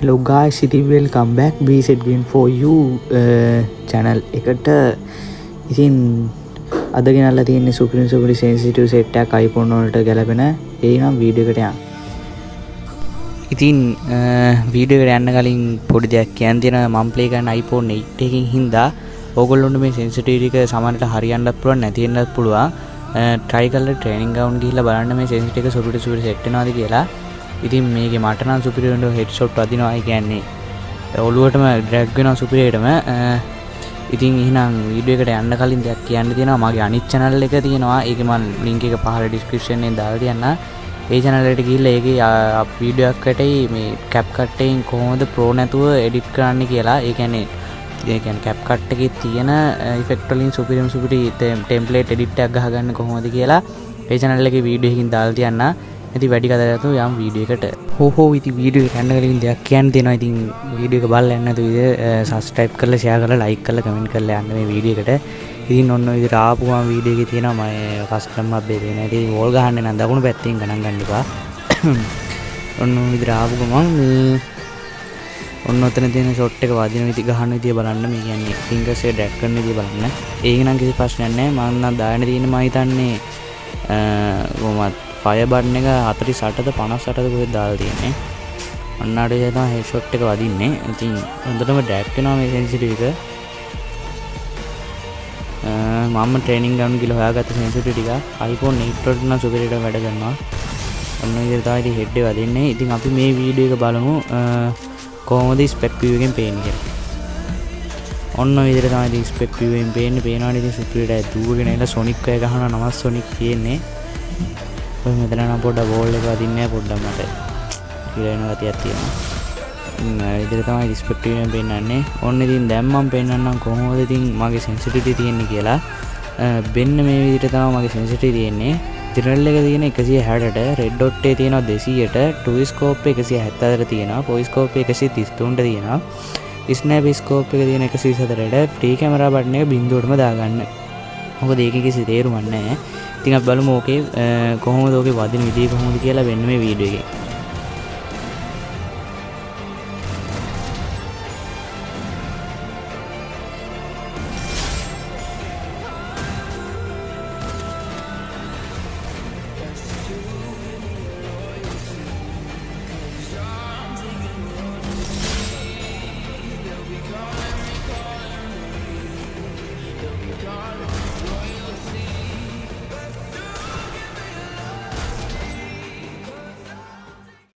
Hello guys, ඉතින් welcome back BZ Game for you channel එකට. ඉතින් අද ගෙනල්ලා තියෙන්නේ සුපිරිම සුපිරි සෙන්සිටිව් සෙට් එකක් iPhone වලට ගැලපෙන. ඒ නම් වීඩියෝ එකට යන්න. ඉතින් වීඩියෝ එකට යන්න කලින් පොඩි දෙයක් කියන්න තියෙනවා. මම ප්ලේ කරන iPhone 8 එකකින් හින්දා ඕගොල්ලොන්ට මේ සෙන්සිටිව් එක සමහරවිට හරියන්නත් පුළුවන්, නැති වෙන්නත් පුළුවන්. ට්‍රයි කරලා ට්‍රේනින් ග්‍රවුන්ඩ් ගිහිල්ලා බලන්න මේ සෙන්සිටිව් එක සුපිරි සුපිරි සෙට් වෙනවද කියලා. ඉතින් මේකේ මට නම් සුපිරියට හෙඩ්ෂොට් වදිනවා. ඒ කියන්නේ ඔළුවටම ඩ්‍රැග් වෙනවා සුපිරියටම. ඉතින් එහෙනම් වීඩියෝ එකට යන්න කලින් දෙයක් කියන්න තියෙනවා. මගේ අනිත් channel එක තියෙනවා. ඒකේ මම ලින්ක් එක පහළ ඩිස්ක්‍රිප්ෂන් එකෙන් දාලා තියන්න. ඒ channel එකට ගිහිල්ලා ඒකේ වීඩියෝ එකක් වැටෙයි මේ CapCut එකෙන් කොහොමද ප්‍රෝ නැතුව එඩිට් කරන්න කියලා. ඒ කියන්නේ CapCut එකේ තියෙන ඉෆෙක්ට් වලින් සුපිරිම සුපිරි ටෙම්ප්ලේට් එඩිට් එකක් ගහගන්න කොහොමද කියලා ඒ channel එකේ වීඩියෝ එකකින් දාලා තියන්න. ඉතින් වැඩි කතා නැතුව යමු වීඩියෝ එකට. හෝ හෝ, ඉතින් වීඩියෝ එකට යන්න කලින් දෙයක් කියන්න තියෙනවා. ඉතින් වීඩියෝ එක බලලා යන්න නැතුව ඉතින් සබ්ස්ක්‍රයිබ් කරලා, ෂෙයා කරලා, ලයික් කරලා, කමෙන්ට් කරලා යන්න මේ වීඩියෝ එකට. ඉතින් ඔන්න ඔය විදිහට ආපු ගමන් වීඩියෝ එකේ තියෙනවා මම කස්ටම් හබ් එකේ තියෙන. ඉතින් වෝල් ගහන්න නම් දකුණු පැත්තෙන් ගණන් ගන්න එපා. ඔන්න ඔය විදිහට ආපු ගමන් මේ ඔන්න ඔතන තියෙන ෂොට් එක වදින විදි, ගහන විදිය බලන්න. මේ කියන්නේ ෆින්ගර්ස් එක ඩ්‍රැග් කරන විදිය බලන්න. ඒක නම් කිසි ප්‍රශ්නයක් නෑ. මම නම් දාගෙන තියෙන්නේ මම හිතන්නේ කොහොමත් ෆයර් බටන් එක 48ද 58ද කොහෙද දාලා තියෙන්නේ. ඔන්න අර විදිහට තමයි හෙඩ් ෂොට් එක වදින්නේ. ඉතින් හොඳටම ඩ්‍රැග් වෙනවා මේ සෙන්සිටිව් එක. මම ට්‍රේනින් ග්‍රවුන්ඩ් ගිහලා හොයාගත්ත සෙන්සිටිව් ටික iPhone 8 වලට නම් සුපිරියට වැඩ කරනවා. ඔන්න ඔය විදිහට තමයි ඉතින් හෙඩ් එක වදින්නේ. ඉතින් අපි මේ වීඩියෝ එක බලමු කොහොමද ස්පෙක් විව් එකෙන් පේන්නේ කියලා. ඔන්න ඔය විදිහට තමයි ඉතින් ස්පෙක් විව් එකෙන් පේන්නේ. පේනවනේ ඉතින් සුපිරියට දුවගෙන එලා සොනික් එක ගහනවා නම සොනික් තියෙන්නේ. ඔය මෙතන නම් පොඩ්ඩක් බෝල් එක වදින්නේ නැහැ, පොඩ්ඩක් මට කියලා එන ගතියක් තියෙනවා. ඉතින් ඔය විදිහට තමයි ස්පෙක් විව් එකෙන් පෙන්නන්නේ. ඔන්න ඉතින් දැන් මම පෙන්නන්නම් කොහොමද ඉතින් මගේ සෙන්සිටිවිටි තියෙන්නේ කියලා. මෙන්න මේ විදිහට තමයි මගේ සෙන්සිටිවිටි තියෙන්නේ. ජෙනරල් එක තියෙන 160ට, රෙඩ් ඩොට් එකේ තියෙනවා 200ට, ටු ස්කෝප් එක 174 තියෙනවා, ෆෝ ස්කෝප් එක 133ට තියෙනවා, ස්නැප් ස්කෝප් එක තියෙන 124ට, ෆ්‍රී කැමරා බටන් එක බිංදුවටම දාගන්න. මොකද ඒකේ කිසි තේරුමක් නැහැ. ඉතින් අපි බලමු ඕකේ කොහොමද, ඕකේ වදින විදිය කොහොමද කියලා වෙන්න මේ වීඩියෝ එකේ.